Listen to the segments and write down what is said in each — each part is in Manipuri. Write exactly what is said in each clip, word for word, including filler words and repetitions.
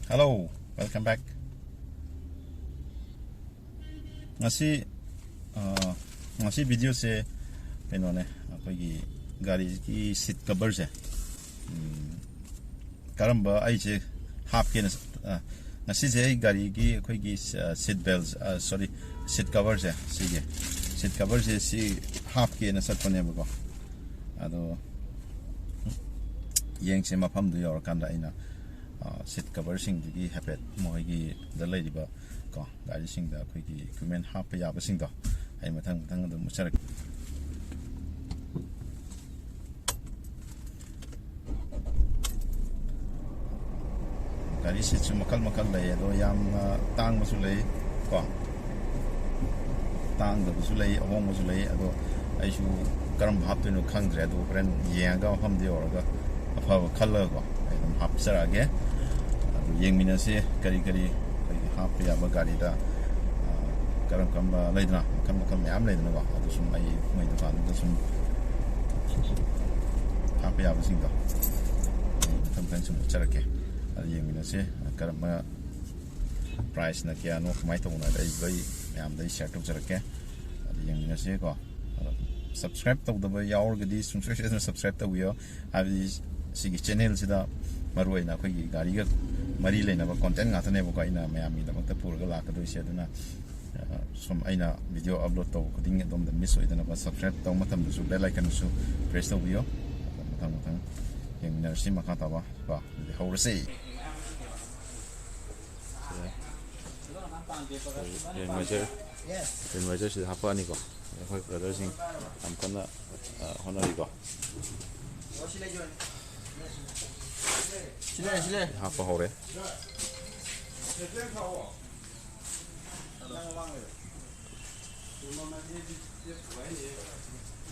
Hello, welcome back. ꯉꯁꯤ ꯑ, ꯉꯁꯤ ꯚꯤꯗꯤꯑꯣꯁꯦ ꯀꯩꯅꯣꯅꯦ, ꯑꯩꯈꯣꯏꯒꯤ ꯒꯥꯔꯤꯒꯤ ꯁꯤꯠ ꯀꯕꯔꯁꯦ, ꯎꯝ, ꯀꯔꯝꯕ ꯑꯩꯁꯦ ꯍꯥꯞꯀꯦꯅ, ꯑ, ꯉꯁꯤꯁꯦ ꯑꯩ ꯒꯥꯔꯤꯒꯤ ꯑꯩꯈꯣꯏꯒꯤ, ꯑ, ꯁꯤꯠ ꯕꯦꯜ, ꯑ, ꯁꯣꯔꯤ, ꯁꯤꯠ ꯀꯕꯔꯁꯦ, ꯁꯤꯒꯤ ꯁꯤꯠ ꯀꯕꯔꯁꯦ ꯁꯤ ꯍꯥꯞꯀꯦꯅ ꯆꯠꯄꯅꯦꯕꯀꯣ꯫ ꯑꯗꯣ ꯌꯦꯡꯁꯦ, ꯃꯐꯝꯗꯨ ꯌꯧꯔꯀꯥꯟꯗ ꯑꯩꯅ, ꯑ, ꯁꯤꯠ ꯀꯕꯔꯁꯤꯡꯗꯨꯒꯤ ꯍꯥꯏꯐꯦꯠ ꯃꯣꯏꯒꯤꯗ ꯂꯩꯔꯤꯕ ꯀꯣ, ꯒꯥꯔꯤꯁꯤꯡꯗ ꯑꯩꯈꯣꯏꯒꯤ ꯏꯀ꯭ꯋꯤꯞꯃꯦꯟ ꯍꯥꯞꯄ ꯌꯥꯕꯁꯤꯡꯗꯣ ꯑꯩ ꯃꯊꯪ ꯃꯊꯪ ꯑꯗꯨꯝ ꯎꯠꯆꯔꯛꯀꯦ꯫ ꯒꯥꯔꯤ ꯁꯤꯠꯁꯨ ꯃꯈꯜ ꯃꯈꯜ ꯂꯩ, ꯑꯗꯣ ꯌꯥꯝꯅ ꯇꯥꯡꯕꯁꯨ ꯂꯩ ꯀꯣ, ꯇꯥꯡꯗꯕꯁꯨ ꯂꯩ, ꯑꯍꯣꯡꯕꯁꯨ ꯂꯩ꯫ ꯑꯗꯣ ꯑꯩꯁꯨ ꯀꯔꯝꯕ ꯍꯥꯞꯇꯣꯏꯅꯣ ꯈꯪꯗ꯭ꯔꯦ꯫ ꯑꯗꯣ ꯍꯣꯔꯦꯟ ꯌꯦꯡꯉꯒ ꯃꯐꯝꯗ ꯌꯧꯔꯒ ꯑꯐꯕ ꯈꯜꯂꯒꯀꯣ ꯑꯩ ꯑꯗꯨꯝ ꯍꯥꯞꯆꯔꯛꯑꯒꯦ꯫ ꯑꯗꯨ ꯌꯦꯡꯃꯤꯟꯅꯁꯤ, ꯀꯔꯤ ꯀꯔꯤ ꯑꯩꯈꯣꯏꯒꯤ ꯍꯥꯞꯄ ꯌꯥꯕ ꯒꯥꯔꯤꯗ, ꯑ, ꯀꯔꯝ ꯀꯔꯝꯕ ꯂꯩꯗꯅ, ꯃꯈꯜ ꯃꯈꯜ ꯃꯌꯥꯝ ꯂꯩꯗꯅꯀꯣ꯫ ꯑꯗꯨ ꯁꯨꯝ ꯑꯩ ꯃꯣꯏ ꯗꯨꯀꯥꯟꯗꯨꯗ ꯁꯨꯝ ꯍꯥꯞꯄ ꯌꯥꯕꯁꯤꯡꯗꯣ ꯑꯩ ꯃꯊꯪ ꯃꯊꯪ ꯁꯨꯝ ꯎꯠꯆꯔꯛꯀꯦ꯫ ꯑꯗꯨ ꯌꯦꯡꯃꯤꯟꯅꯁꯤ, ꯀꯔꯝꯕ ꯄ꯭ꯔꯥꯏꯁꯅ ꯀꯌꯥꯅꯣ, ꯀꯃꯥꯏꯅ ꯇꯧꯕꯅꯣ ꯍꯥꯏꯗ ꯑꯩ ꯂꯣꯏ ꯃꯌꯥꯝꯗ ꯑꯩ ꯁꯤꯌꯔ ꯇꯧꯖꯔꯛꯀꯦ꯫ ꯑꯗꯨ ꯌꯦꯡꯃꯤꯟꯅꯁꯤꯀꯣ꯫ ꯑꯗꯣ ꯁꯕꯁꯀ꯭ꯔꯥꯏꯕ ꯇꯧꯗꯕ ꯌꯥꯎꯔꯒꯗꯤ ꯁꯨꯡꯁꯣꯏ ꯁꯣꯏꯗꯅ ꯁꯕꯁꯀ꯭ꯔꯥꯏꯕ ꯇꯧꯕꯤꯌꯣ꯫ ꯍꯥꯏꯕꯗꯤ ꯁꯤꯒꯤ ꯆꯦꯅꯦꯜꯁꯤꯗ ꯃꯔꯨꯑꯣꯏꯅ ꯑꯩꯈꯣꯏꯒꯤ ꯒꯥꯔꯤꯒ ꯃꯔꯤ ꯂꯩꯅꯕ ꯀꯣꯟꯇꯦꯟ ꯉꯥꯛꯇꯅꯦꯕꯀꯣ ꯑꯩꯅ ꯃꯌꯥꯝꯒꯤꯗꯃꯛꯇ ꯄꯨꯔꯒ ꯂꯥꯛꯀꯗꯣꯏꯁꯦ꯫ ꯑꯗꯨꯅ, ꯑ, ꯁꯨꯝ ꯑꯩꯅ ꯚꯤꯗꯤꯑꯣ ꯑꯞꯂꯣꯗ ꯇꯧꯕ ꯈꯨꯗꯤꯡꯒꯤ ꯑꯗꯣꯝꯗ ꯃꯤꯁ ꯑꯣꯏꯗꯅꯕ ꯁꯕꯁꯀ꯭ꯔꯥꯏꯕ ꯇꯧꯕ ꯃꯇꯝꯗꯁꯨ ꯕꯦꯜ ꯑꯥꯏꯀꯟꯁꯨ ꯄ꯭ꯔꯦꯁ ꯇꯧꯕꯤꯌꯣ꯫ ꯑꯗꯣ ꯃꯊꯪ ꯃꯊꯪ ꯌꯦꯡꯃꯤꯟꯅꯔꯁꯤ ꯃꯈꯥ ꯇꯥꯕ ꯀꯣ꯫ ꯑꯗꯨꯗꯤ ꯍꯧꯔꯁꯤ꯫ ꯔꯦꯟ ꯋꯥꯏꯖꯔ, ꯔꯦꯟ ꯋꯥꯏꯖꯔꯁꯤꯗ ꯍꯥꯞꯄꯛꯑꯅꯤꯀꯣ꯫ ꯑꯩꯈꯣꯏ ꯕ꯭ꯔꯗꯔꯁꯤꯡ ꯌꯥꯝ ꯀꯟꯅ, ꯑ, ꯍꯣꯠꯅꯔꯤꯀꯣ꯫ ꯍꯥꯞꯄ ꯍꯧꯔꯦ꯫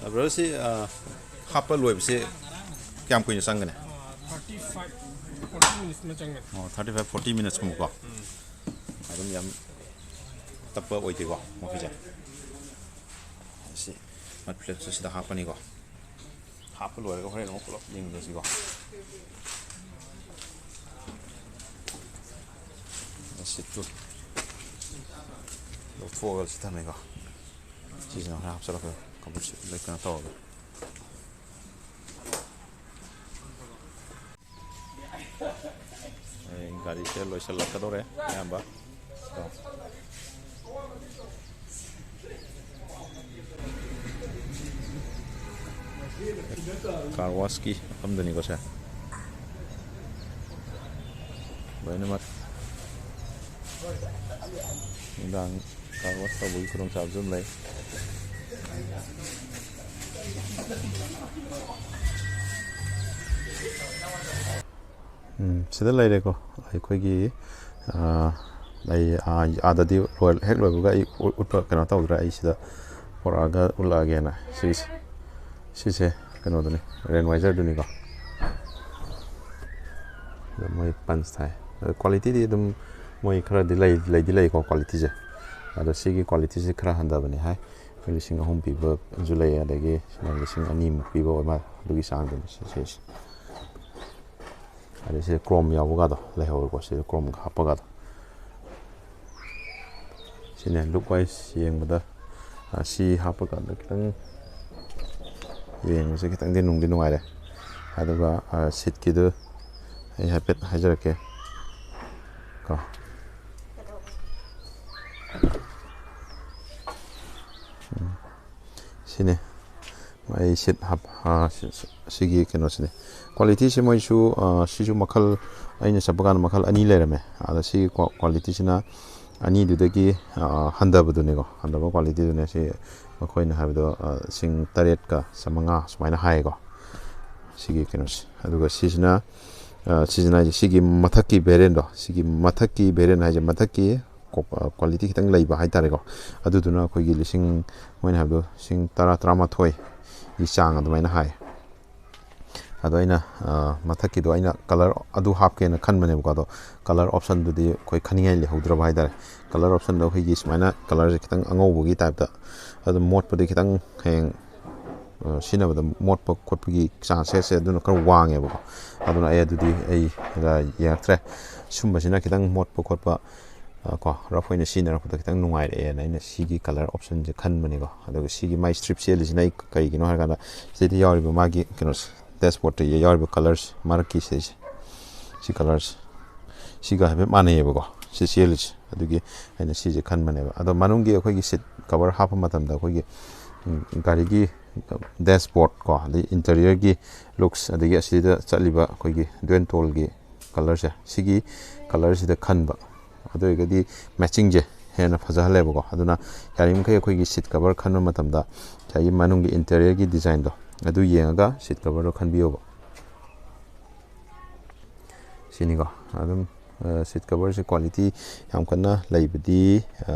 ꯑ, ꯕ꯭ꯔꯗꯔ, ꯁꯤ, ꯑ, ꯍꯥꯞꯄ ꯂꯣꯏꯕꯁꯦ ꯀꯌꯥꯝ ꯀꯨꯏꯅ ꯆꯪꯒꯅꯤ? ꯊꯥꯔꯇꯤ ꯐꯥꯏꯚ, ꯐꯣꯔꯇꯤ ꯃꯤꯅꯤꯠꯁ ꯑꯃ ꯆꯪꯒꯅꯤ꯫ ꯑꯣ, ꯊꯥꯔꯇꯤ ꯐꯥꯏꯚ, ꯐꯣꯔꯇꯤ ꯃꯤꯅꯤꯠꯁꯀꯨꯝꯕꯀꯣ꯫ ꯑꯗꯨꯝ ꯌꯥꯝ ꯇꯞꯄ ꯑꯣꯏꯗꯦꯀꯣ ꯃꯈꯣꯏꯁꯦ꯫ ꯁꯤ ꯃꯠ ꯐ꯭ꯂꯦꯞꯁꯨ ꯁꯤꯗ ꯍꯥꯞꯄꯅꯤꯀꯣ꯫ ꯍꯥꯞꯄ ꯂꯣꯏꯔꯒ ꯍꯣꯔꯦꯟ ꯑꯃꯨꯛ ꯄꯨꯂꯞ ꯌꯦꯡꯃꯤꯟꯅꯁꯤꯀꯣ꯫ ꯁꯤꯠꯇꯨ ꯂꯧꯊꯣꯛꯑꯒ ꯁꯤ ꯊꯝꯃꯦꯀꯣ꯫ ꯁꯤꯁꯤꯅ ꯍꯣꯔꯦꯟ ꯍꯥꯞꯆꯤꯜꯂꯛꯄ ꯀꯕꯣꯛ ꯁꯤꯠ ꯂꯩ ꯀꯩꯅꯣ ꯇꯧꯔꯒ꯫ ꯑꯩ ꯒꯥꯔꯤꯁꯦ ꯂꯣꯏꯁꯤꯜꯂꯛꯀꯗꯧꯔꯦ ꯑꯌꯥꯝꯕ꯫ ꯀꯥꯔ ꯋꯥꯁꯀꯤ ꯃꯐꯝꯗꯅꯤꯀꯣ ꯁꯦ꯫ ꯂꯣꯏꯅꯃꯛ ꯅꯨꯡꯗꯥꯡ ꯀꯥꯔ ꯋꯥꯁ ꯇꯧꯕꯒꯤ ꯈꯨꯗꯣꯡꯆꯥꯕꯁꯨ ꯑꯗꯨꯝ ꯂꯩ꯫ ꯎꯝ, ꯁꯤꯗ ꯂꯩꯔꯦꯀꯣ ꯑꯩꯈꯣꯏꯒꯤ, ꯑꯥ, ꯑꯩ, ꯑꯥ, ꯑꯥꯗꯗꯤ ꯂꯣꯏ-, ꯍꯦꯛ ꯂꯣꯏꯕꯒ ꯑꯩ ꯎ-, ꯎꯠꯄ ꯀꯩꯅꯣ ꯇꯧꯗ꯭ꯔꯦ꯫ ꯑꯩ ꯁꯤꯗ ꯄꯣꯔꯛꯑꯒ ꯎꯠꯂꯛꯑꯒꯦꯅ꯫ ꯁꯤꯁꯦ, ꯁꯤꯁꯦ ꯀꯩꯅꯣꯗꯨꯅꯤ, ꯔꯦꯟ ꯋꯥꯏꯖꯔꯗꯨꯅꯤꯀꯣ꯫ ꯑꯗꯣ ꯃꯣꯏ ꯄꯟꯁ ꯊꯥꯏ꯫ ꯑꯗꯣ ꯀ꯭ꯋꯥꯂꯤꯇꯤꯗꯤ ꯑꯗꯨꯝ ꯃꯣꯏ ꯈꯔꯗꯤ ꯂꯩ, ꯂꯩꯗꯤ ꯂꯩꯀꯣ ꯀ꯭ꯋꯥꯂꯤꯇꯤꯁꯦ꯫ ꯑꯗꯣ ꯁꯤꯒꯤ ꯀ꯭ꯋꯥꯂꯤꯇꯤꯁꯦ ꯈꯔ ꯍꯟꯊꯕꯅꯤ ꯍꯥꯏ꯫ ꯂꯤꯁꯤꯡ ꯑꯍꯨꯝ ꯄꯤꯕ ꯑꯃꯁꯨ ꯂꯩ, ꯑꯗꯒꯤ ꯁꯤꯅ ꯂꯤꯁꯤꯡ ꯑꯅꯤꯃꯨꯛ ꯄꯤꯕ ꯑꯣꯏ ꯃꯥꯜꯂꯦ꯫ ꯑꯗꯨꯒꯤ ꯆꯥꯡꯗꯨꯅꯤ ꯁꯤ-, ꯁꯤꯁꯦ꯫ ꯑꯗꯩ ꯁꯤꯗ ꯀ꯭ꯔꯣꯝ ꯌꯥꯎꯕꯒꯗꯣ ꯂꯩꯍꯧꯋꯦꯀꯣ, ꯁꯤꯗ ꯀ꯭ꯔꯣꯝꯒ ꯍꯥꯞꯄꯒꯗꯣ꯫ ꯁꯤꯅꯦ, ꯂꯨꯛ ꯋꯥꯏꯁ ꯌꯦꯡꯕꯗ, ꯑ, ꯁꯤ ꯍꯥꯞꯄꯀꯥꯟꯗ ꯈꯤꯇꯪ ꯌꯦꯡꯕꯁꯦ ꯈꯤꯇꯪꯗꯤ ꯅꯨꯡꯗꯤ ꯅꯨꯡꯉꯥꯏꯔꯦ꯫ ꯑꯗꯨꯒ, ꯑ, ꯁꯤꯠꯀꯤꯗꯨ ꯑꯩ ꯍꯥꯏꯐꯦꯠ ꯍꯥꯏꯖꯔꯛꯀꯦ ꯀꯣ꯫ ꯎꯝ꯫ ꯁꯤꯅꯤ꯫ ꯑꯩ ꯁꯤꯠ ꯍꯥꯞ-, ꯑ, ꯁꯤ-, ꯁꯤ-, ꯁꯤꯒꯤ ꯀꯩꯅꯣꯁꯤꯅꯤ꯫ ꯀ꯭ꯋꯥꯂꯤꯇꯤꯁꯦ ꯃꯣꯏꯁꯨ, ꯑ, ꯁꯤꯁꯨ ꯃꯈꯜ, ꯑꯩꯅ ꯆꯠꯄ ꯀꯥꯟꯗ ꯃꯈꯜ ꯑꯅꯤ ꯂꯩꯔꯝꯃꯦ꯫ ꯑꯗ ꯁꯤꯒꯤ ꯀ꯭ꯋꯥ-, ꯀ꯭ꯋꯥꯂꯤꯇꯤꯁꯤꯅ ꯑꯅꯤꯗꯨꯗꯒꯤ, ꯑ, ꯍꯟꯊꯕꯗꯨꯅꯤꯀꯣ, ꯍꯟꯊꯕ ꯀ꯭ꯋꯥꯂꯤꯇꯤꯗꯨꯅꯦ꯫ ꯁꯤ ꯃꯈꯣꯏꯅ ꯍꯥꯏꯕꯗꯣ, ꯑ, ꯂꯤꯁꯤꯡ ꯇꯔꯦꯠꯀ ꯆꯥꯃꯉꯥ ꯁꯨꯃꯥꯏꯅ ꯍꯥꯏꯌꯦꯀꯣ, ꯁꯤꯒꯤ ꯀꯩꯅꯣꯁꯦ꯫ ꯑꯗꯨꯒ ꯁꯤꯁꯤꯅ, ꯑ, ꯁꯤꯁꯤꯅ ꯍꯥꯏꯁꯦ ꯁꯤꯒꯤ ꯃꯊꯛꯀꯤ ꯚꯦꯔꯤꯌꯟꯗꯣ, ꯁꯤꯒꯤ ꯃꯊꯛꯀꯤ ꯚꯦꯔꯤꯌꯟ ꯍꯥꯏꯁꯦ ꯃꯊꯛꯀꯤ ꯀꯣ-, ꯑ, ꯀ꯭ꯋꯥꯂꯤꯇꯤ ꯈꯤꯇꯪ ꯂꯩꯕ ꯍꯥꯏꯇꯥꯔꯦꯀꯣ꯫ ꯑꯗꯨꯗꯨꯅ ꯑꯩꯈꯣꯏꯒꯤ ꯂꯤꯁꯤꯡ, ꯃꯣꯏꯅ ꯍꯥꯏꯕꯗꯣ ꯂꯤꯁꯤꯡ ꯇꯔꯥ, ꯇꯔꯥꯃꯥꯊꯣꯏꯒꯤ ꯆꯥꯡ ꯑꯗꯨꯃꯥꯏꯅ ꯍꯥꯏ꯫ ꯑꯗꯣ ꯑꯩꯅ, ꯑ, ꯃꯊꯛꯀꯤꯗꯣ ꯑꯩꯅ ꯀꯂꯔ ꯑꯗꯨ ꯍꯥꯞꯀꯦꯅ ꯈꯟꯕꯅꯦꯕꯀꯣ, ꯑꯗꯣ ꯀꯂꯔ ꯑꯣꯞꯁꯟꯗꯨꯗꯤ ꯑꯩꯈꯣꯏ ꯈꯟꯅꯤꯡꯉꯥꯏ ꯂꯩꯍꯧꯗ꯭ꯔꯕ ꯍꯥꯏꯇꯥꯔꯦ꯫ ꯀꯂꯔ ꯑꯣꯞꯁꯟꯗꯣ ꯑꯩꯈꯣꯏꯒꯤ ꯁꯨꯃꯥꯏꯅ ꯀꯂꯔꯁꯦ ꯈꯤꯇꯪ ꯑꯉꯧꯕꯒꯤ ꯇꯥꯏꯞꯇ, ꯑꯗꯨꯝ ꯃꯣꯠꯄꯗꯤ ꯈꯤꯇꯪ ꯍꯌꯦꯡ ꯁꯤꯖꯤꯟꯅꯕꯗ ꯃꯣꯠꯄ ꯈꯣꯠꯄꯒꯤ ꯆꯥꯟꯁꯦꯁꯁꯦ ꯑꯗꯨꯅ ꯈꯔ ꯋꯥꯡꯉꯦꯕꯀꯣ꯫ ꯑꯗꯨꯅ ꯑꯩ ꯑꯗꯨꯗꯤ ꯑꯩ ꯌꯦꯡꯉꯛꯇ꯭ꯔꯦ꯫ ꯁꯨꯝꯕꯁꯤꯅ ꯈꯤꯇꯪ ꯃꯣꯠꯄ ꯈꯣꯠꯄ ꯀꯣ, ꯔꯐ ꯑꯣꯏꯅ ꯁꯤꯖꯤꯟꯅꯔꯛꯄꯗ ꯈꯤꯇꯪ ꯅꯨꯡꯉꯥꯏꯔꯛꯑꯦꯅ ꯑꯩꯅ ꯁꯤꯒꯤ ꯀꯂꯔ ꯑꯣꯞꯁꯟꯁꯦ ꯈꯟꯕꯅꯦꯀꯣ꯫ ꯑꯗꯨꯒ ꯁꯤꯒꯤ ꯃꯥꯏ ꯁ꯭ꯇ꯭ꯔꯤꯞ ꯆꯦꯜꯂꯤꯁꯤꯅ ꯑꯩ ꯀꯩꯒꯤꯅꯣ ꯍꯥꯏꯔꯀꯥꯟꯗ ꯁꯤꯗꯩꯗ ꯌꯥꯎꯔꯤꯕ ꯃꯥꯒꯤ ꯀꯩꯅꯣꯁꯦ, ꯗꯦꯁꯕꯣꯔꯗꯇ ꯌꯥꯎꯔꯤꯕ ꯀꯂꯔꯁꯦ, ꯃꯔꯛꯀꯤ ꯁꯤꯗꯩꯁꯦ, ꯁꯤ ꯀꯂꯔꯁꯦ, ꯁꯤꯒ ꯍꯥꯏꯐꯦꯠ ꯃꯥꯟꯅꯩꯌꯦꯕꯀꯣ ꯁꯤ ꯆꯦꯜꯂꯤꯁꯦ꯫ ꯑꯗꯨꯒꯤ ꯑꯩꯅ ꯁꯤꯁꯦ ꯈꯟꯕꯅꯦꯕ꯫ ꯑꯗꯣ ꯃꯅꯨꯡꯒꯤ ꯑꯩꯈꯣꯏꯒꯤ ꯁꯤꯠ ꯀꯕꯔ ꯍꯥꯞꯄ ꯃꯇꯝꯗ ꯑꯩꯈꯣꯏꯒꯤ ꯒꯥꯔꯤꯒꯤ ꯗꯦꯁꯕꯣꯔꯗ ꯀꯣ, ꯑꯗꯩ ꯏꯟꯇꯔꯤꯌꯔꯒꯤ ꯂꯨꯛꯁ, ꯑꯗꯒꯤ ꯑꯁꯤꯗ ꯆꯠꯂꯤꯕ ꯑꯩꯈꯣꯏꯒꯤ ꯗ꯭ꯋꯦꯟꯇꯣꯜꯒꯤ ꯀꯂꯔꯁꯦ, ꯁꯤꯒꯤ ꯀꯂꯔꯁꯤꯗ ꯈꯟꯕ꯫ ꯑꯗꯨ ꯑꯣꯏꯔꯒꯗꯤ ꯃꯦꯠꯆꯤꯡꯁꯦ ꯍꯦꯟꯅ ꯐꯖꯍꯜꯂꯦꯕꯀꯣ꯫ ꯑꯗꯨꯅ ꯌꯥꯔꯤꯃꯈꯩ ꯑꯩꯈꯣꯏꯒꯤ ꯁꯤꯠ ꯀꯕꯔ ꯈꯟꯕ ꯃꯇꯝꯗ ꯉꯁꯥꯏꯒꯤ ꯃꯅꯨꯡꯒꯤ ꯏꯟꯇꯔꯤꯌꯔꯒꯤ ꯗꯤꯖꯥꯏꯟꯗꯣ ꯑꯗꯨ ꯌꯦꯡꯉꯒ ꯁꯤꯠ ꯀꯕꯔꯗꯣ ꯈꯟꯕꯤꯌꯣꯕ꯫ ꯁꯤꯅꯤꯀꯣ꯫ ꯑꯗꯨꯝ ꯁꯤꯠ ꯀꯕꯔꯁꯦ ꯀ꯭ꯋꯥꯂꯤꯇꯤ ꯌꯥꯝ ꯀꯟꯅ ꯂꯩꯕꯗꯤ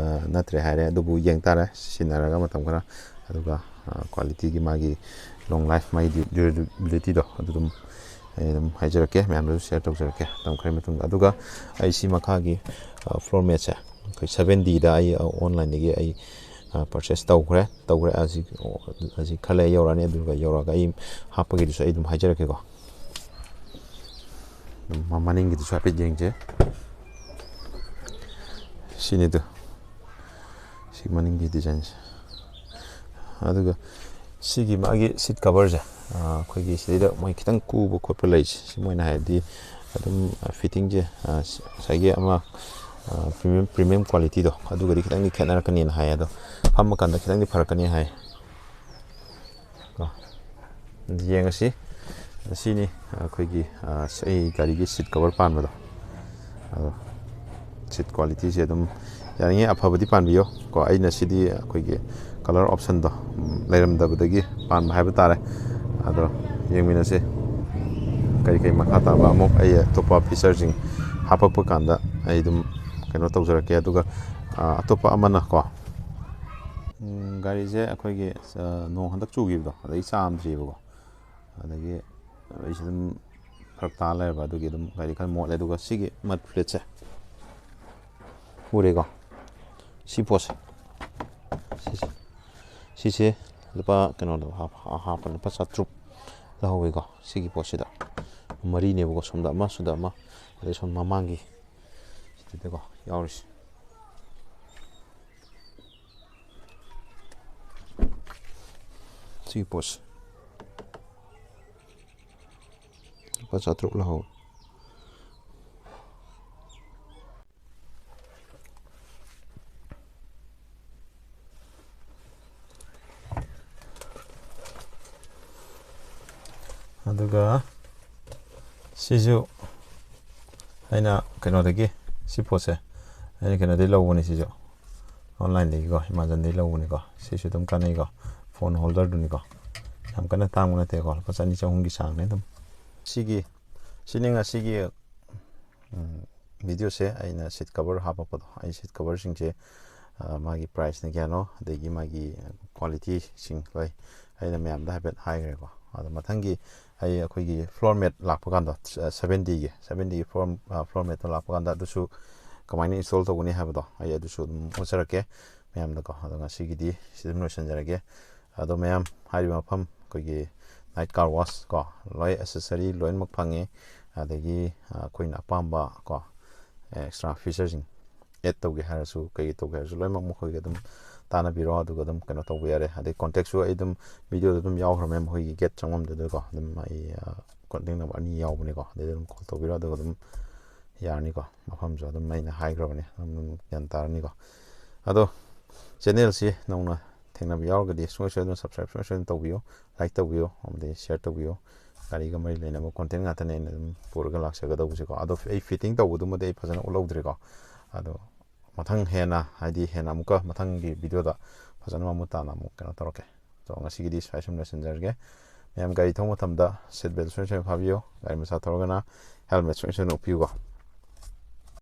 ꯅꯠꯇ꯭ꯔꯦ ꯍꯥꯏꯔꯦ, ꯑꯗꯨꯕꯨ ꯌꯦꯡ ꯇꯥꯔꯦ ꯁꯤꯖꯤꯟꯅꯔꯒ ꯃꯇꯝ ꯈꯔ꯫ ꯑꯗꯨꯒ ꯀ꯭ꯋꯥꯂꯤꯇꯤꯒꯤ ꯃꯥꯒꯤ ꯂꯣꯡ ꯂꯥꯏꯐ, ꯃꯥꯒꯤ ꯗ꯭ꯌꯨꯔꯦꯕꯤꯂꯤꯇꯤꯗꯣ ꯑꯗꯨ ꯑꯗꯨꯝ ꯑꯩ ꯑꯗꯨꯝ ꯍꯥꯏꯖꯔꯛꯀꯦ, ꯃꯌꯥꯝꯗꯁꯨ ꯁꯤꯌꯔ ꯇꯧꯖꯔꯛꯀꯦ ꯃꯇꯝ ꯈꯔꯒꯤ ꯃꯇꯨꯡꯗ꯫ ꯑꯗꯨꯒ ꯑꯩ ꯁꯤ ꯃꯈꯥꯒꯤ ꯐ꯭ꯂꯣꯔ ꯃꯦꯠꯁꯦ ꯑꯩꯈꯣꯏ ꯁꯕꯦꯟ ꯗꯤꯗ ꯑꯩ ꯑꯣꯟꯂꯥꯏꯟꯗꯒꯤ ꯑꯩ ꯄꯔꯆꯦꯁ ꯇꯧꯈ꯭ꯔꯦ ꯇꯧꯈ꯭ꯔꯦ ꯑꯁꯤ ꯑꯁꯤ ꯈꯔ ꯂꯩꯔ ꯌꯧꯔꯛꯑꯅꯤ꯫ ꯑꯗꯨꯒ ꯌꯧꯔꯛꯑꯒ ꯑꯩ ꯍꯥꯞꯄꯒꯤꯗꯨꯁꯨ ꯑꯩ ꯑꯗꯨꯝ ꯍꯥꯏꯖꯔꯛꯀꯦꯀꯣ꯫ ꯑꯗꯨꯝ ꯃ- ꯃꯅꯤꯡꯒꯤꯗꯨꯁꯨ ꯍꯥꯏꯐꯦꯠ ꯌꯦꯡꯁꯦ꯫ ꯁꯤꯅꯤꯗ, ꯁꯤ ꯃꯅꯤꯡꯒꯤ ꯗꯤꯖꯥꯏꯟꯁꯦ꯫ ꯑꯗꯨꯒ ꯁꯤꯒꯤ ꯃꯥꯒꯤ ꯁꯤꯠ ꯀꯕꯔꯁꯦ, ꯑꯩꯈꯣꯏꯒꯤ ꯁꯤꯗꯩꯗ ꯃꯣꯏ ꯈꯤꯇꯪ ꯀꯨꯕ ꯈꯣꯠꯄ ꯂꯩꯁꯦ, ꯁꯤ ꯃꯣꯏꯅ ꯍꯥꯏꯕꯗꯤ ꯑꯗꯨꯝ ꯐꯤꯠꯇꯤꯡꯁꯦ ꯉꯁꯥꯏꯒꯤ ꯑꯃ ꯄ꯭ꯔꯤꯃꯤꯌꯝ ꯄ꯭ꯔꯤꯃꯤꯌꯝ ꯀ꯭ꯋꯥꯂꯤꯇꯤꯗꯣ ꯑꯗꯨꯒꯗꯤ ꯈꯤꯇꯪꯗꯤ ꯈꯦꯠꯅꯔꯛꯀꯅꯤꯅ ꯍꯥꯏ꯫ ꯑꯗꯣ ꯐꯝꯃꯀꯥꯟꯗ ꯈꯤꯇꯪꯗꯤ ꯐꯔꯛꯀꯅꯤ ꯍꯥꯏ꯫ ꯀꯣ, ꯌꯦꯡꯉꯁꯤ꯫ ꯑꯁꯤꯅꯤ ꯑꯩꯈꯣꯏꯒꯤ, ꯑ, ꯑꯩ ꯒꯥꯔꯤꯒꯤ ꯁꯤꯠ ꯀꯕꯔ ꯄꯥꯟꯕꯗꯣ꯫ ꯑꯗꯣ ꯁꯤꯠ ꯀ꯭ꯋꯥꯂꯤꯇꯤꯁꯦ ꯑꯗꯨꯝ ꯌꯥꯔꯤꯉꯩ ꯑꯐꯕꯗꯤ ꯄꯥꯟꯕꯤꯌꯣ꯫ ꯀꯣ, ꯑꯩꯅ ꯁꯤꯗꯤ ꯑꯩꯈꯣꯏꯒꯤ ꯀꯂꯔ ꯑꯣꯞꯁꯟꯗꯣ, ꯎꯝ, ꯂꯩꯔꯝꯗꯕꯗꯒꯤ ꯄꯥꯟꯕ ꯍꯥꯏꯕ ꯇꯥꯔꯦ꯫ ꯑꯗꯣ ꯌꯦꯡꯃꯤꯟꯅꯁꯦ꯫ ꯀꯔꯤ ꯀꯔꯤ ꯃꯈꯥ ꯇꯥꯕ ꯑꯃꯨꯛ ꯑꯩ ꯑꯇꯣꯞꯄ ꯐꯤꯆꯔꯁꯤꯡ ꯍꯥꯄꯛꯄ ꯀꯥꯟꯗ ꯑꯩ ꯑꯗꯨꯝ ꯀꯩꯅꯣ ꯇꯧꯖꯔꯛꯀꯦ꯫ ꯑꯗꯨꯒ, ꯑ, ꯑꯇꯣꯞꯄ ꯑꯃꯅ ꯀꯣ, ꯎꯝ, ꯒꯥꯔꯤꯁꯦ ꯑꯩꯈꯣꯏꯒꯤ, ꯑ, ꯅꯣꯡ ꯍꯟꯗꯛ ꯆꯨꯈꯤꯕꯗꯣ, ꯑꯗꯩ ꯆꯥꯝꯗ꯭ꯔꯤꯕꯀꯣ꯫ ꯑꯗꯒꯤ ꯑꯩꯁꯦ ꯑꯗꯨꯝ ꯐꯔꯛ ꯇꯥ ꯂꯩꯔꯕ, ꯑꯗꯨꯒꯤ ꯑꯗꯨꯝ ꯒꯥꯔꯤ ꯈꯔ ꯃꯣꯠꯂꯦ꯫ ꯑꯗꯨꯒ ꯁꯤꯒꯤ ꯃꯠ ꯐ꯭ꯂꯦꯠꯁꯦ ꯎꯔꯦꯀꯣ, ꯁꯤ ꯄꯣꯠꯁꯦ, ꯁꯤꯁꯦ, ꯁꯤꯁꯦ ꯂꯨꯄꯥ ꯀꯩꯅꯣꯗꯣ ꯍꯥꯞꯄ ꯂꯨꯄꯥ ꯆꯥꯇ꯭ꯔꯨꯛ ꯂꯧꯍꯧꯋꯤꯀꯣ꯫ ꯁꯤꯒꯤ ꯄꯣꯠꯁꯤꯗ ꯃꯔꯤꯅꯦꯕꯀꯣ, ꯁꯣꯝꯗ ꯑꯃ, ꯁꯣꯝꯗ ꯑꯃ, ꯑꯗꯩ ꯁꯣꯝ ꯃꯃꯥꯡꯒꯤ ꯁꯤꯗꯀꯣ ꯌꯥꯎꯔꯤꯁꯦ꯫ ꯁꯤꯒꯤ ꯄꯣꯠꯁꯦ ꯂꯨꯄꯥ ꯆꯥꯇ꯭ꯔꯨꯛ ꯂꯧꯍꯧꯋꯤ꯫ ꯑꯗꯨꯒ ꯁꯤꯁꯨ ꯑꯩꯅ ꯀꯩꯅꯣꯗꯒꯤ, ꯁꯤ ꯄꯣꯠꯁꯦ ꯑꯩꯅ ꯀꯩꯅꯣꯗꯒꯤ ꯂꯧꯕꯅꯤ꯫ ꯁꯤꯁꯨ online-ꯗꯒꯤꯀꯣ, Amazon-ꯗꯒꯤ ꯂꯧꯕꯅꯤꯀꯣ꯫ ꯁꯤꯁꯨ ꯑꯗꯨꯝ ꯀꯥꯟꯅꯩꯀꯣ, phone holder-ꯗꯨꯅꯤꯀꯣ꯫ ꯌꯥꯝ ꯀꯟꯅ ꯇꯥꯡꯕ ꯅꯠꯇꯦꯀꯣ, ꯂꯨꯄꯥ ꯆꯅꯤ ꯆꯍꯨꯝꯒꯤ ꯆꯥꯡꯅꯦ ꯑꯗꯨꯝ꯫ ꯁꯤꯒꯤ, ꯁꯤꯅꯤ ꯉꯁꯤꯒꯤ video-ꯁꯦ꯫ ꯑꯩꯅ seat cover ꯍꯥꯞꯄꯛꯄꯗꯣ, ꯑꯩ seat cover-ꯁꯤꯡꯁꯦ, ꯑ, ꯃꯥꯒꯤ price-ꯅ ꯀꯌꯥꯅꯣ, ꯑꯗꯒꯤ ꯃꯥꯒꯤ quality-ꯁꯤꯡ ꯂꯣꯏ ꯑꯩꯅ ꯃꯌꯥꯝꯗ ꯍꯥꯏꯐꯦꯠ ꯍꯥꯏꯈ꯭ꯔꯦꯀꯣ꯫ ꯑꯗꯣ ꯃꯊꯪꯒꯤ ꯑꯩ ꯑꯩꯈꯣꯏꯒꯤ floor mat ꯂꯥꯛꯄ ꯀꯥꯟꯗꯣ, seventy-ꯒꯤ, seventy-ꯒꯤ floor, floor mat-ꯇꯣ ꯂꯥꯛꯄ ꯀꯥꯟꯗ ꯑꯗꯨꯁꯨ ꯀꯃꯥꯏꯅ install ꯇꯧꯒꯅꯤ ꯍꯥꯏꯕꯗꯣ ꯑꯩ ꯑꯗꯨꯁꯨ ꯑꯗꯨꯝ ꯎꯠꯆꯔꯛꯀꯦ ꯃꯌꯥꯝꯗꯀꯣ꯫ ꯑꯗꯣ ꯉꯁꯤꯒꯤꯗꯤ ꯁꯤ ꯑꯗꯨꯝ ꯂꯣꯏꯁꯤꯟꯖꯔꯒꯦ꯫ ꯑꯗꯣ ꯃꯌꯥꯝ, ꯍꯥꯏꯔꯤꯕ ꯃꯐꯝ ꯑꯩꯈꯣꯏꯒꯤ night car wash ꯀꯣ, ꯂꯣꯏ accessory ꯂꯣꯏꯅꯃꯛ ꯐꯪꯉꯤ꯫ ꯑꯗꯒꯤ, ꯑ, ꯑꯩꯈꯣꯏꯅ ꯑꯄꯥꯝꯕ ꯀꯣ, extra feature-ꯁꯤꯡ add ꯇꯧꯒꯦ ꯍꯥꯏꯔꯁꯨ, ꯀꯩ ꯇꯧꯒꯦ ꯍꯥꯏꯔꯁꯨ, ꯂꯣꯏꯅꯃꯛ ꯃꯈꯣꯏꯒ ꯑꯗꯨꯝ ꯇꯥꯟꯅꯕꯤꯔꯣ, ꯑꯗꯨꯒ ꯑꯗꯨꯝ ꯀꯩꯅꯣ ꯇꯧꯕ ꯌꯥꯔꯦ꯫ ꯑꯗꯩ contact-ꯁꯨ ꯑꯩ ꯑꯗꯨꯝ video-ꯗ ꯑꯗꯨꯝ ꯌꯥꯎꯈ꯭ꯔꯕꯅꯦ, ꯃꯈꯣꯏꯒꯤ gate ꯆꯪꯐꯝꯗꯨꯗꯀꯣ꯫ ꯑꯗꯨꯝ ꯑꯩ, ꯑ, contact number ꯑꯅꯤ ꯌꯥꯎꯕꯅꯦꯀꯣ, ꯑꯗꯩ ꯑꯗꯨꯝ call ꯇꯧꯕꯤꯔꯣ, ꯑꯗꯨꯒ ꯑꯗꯨꯝ ꯌꯥꯔꯅꯤꯀꯣ꯫ ꯃꯐꯝꯁꯨ ꯑꯗꯨꯝ ꯑꯩꯅ ꯍꯥꯏꯈ꯭ꯔꯕꯅꯦ, ꯑꯗꯨꯝ ꯒ꯭ꯌꯥꯟ ꯇꯥꯔꯅꯤꯀꯣ꯫ ꯑꯗꯣ channel-ꯁꯤ ꯅꯧꯅ ꯊꯦꯡꯅꯕ ꯌꯥꯎꯔꯒꯗꯤ ꯁꯨꯡꯁꯣꯏ ꯁꯣꯏꯗꯅ subscribe ꯁꯨꯡꯁꯣꯏ ꯁꯣꯏꯗꯅ ꯇꯧꯕꯤꯌꯨ, like ꯇꯧꯕꯤꯌꯨ, ꯑꯃꯗꯤ share ꯇꯧꯕꯤꯌꯨ꯫ ꯒꯥꯔꯤꯒ ꯃꯔꯤ ꯂꯩꯅꯕ content ꯉꯥꯛꯇꯅꯦ ꯑꯩꯅ ꯑꯗꯨꯝ ꯄꯨꯔꯒ ꯂꯥꯛꯆꯒꯗꯧꯕꯁꯦꯀꯣ꯫ ꯑꯗꯣ ꯑꯩ fitting ꯇꯧꯕꯗꯨꯃꯗꯤ ꯑꯩ ꯐꯖꯅ ꯎꯠꯍꯧꯗ꯭ꯔꯤꯀꯣ꯫ ꯑꯗꯣ ꯃꯊꯪ ꯍꯦꯟꯅ, ꯍꯥꯏꯗꯤ ꯍꯦꯟꯅ ꯑꯃꯨꯛꯀ ꯃꯊꯪꯒꯤ video-ꯗ ꯐꯖꯅ ꯃꯃꯨꯠ ꯇꯥꯅ ꯑꯃꯨꯛ ꯀꯩꯅꯣ ꯇꯧꯔꯛꯀꯦ꯫ ꯑꯗꯣ ꯉꯁꯤꯒꯤꯗꯤ ꯁ꯭ꯋꯥꯏ ꯁꯨꯝ ꯂꯣꯏꯁꯤꯟꯖꯔꯒꯦ꯫ ꯃꯌꯥꯝ ꯒꯥꯔꯤ ꯊꯧꯕ ꯃꯇꯝꯗ seat belt ꯁꯣꯏ ꯁꯣꯏ ꯐꯥꯕꯤꯌꯨ꯫ ꯒꯥꯔꯤ ꯃꯆꯥ ꯊꯧꯔꯒꯅ helmet ꯁꯣꯏ ꯁꯣꯏꯅ ꯎꯞꯄꯤꯌꯨꯀꯣ꯫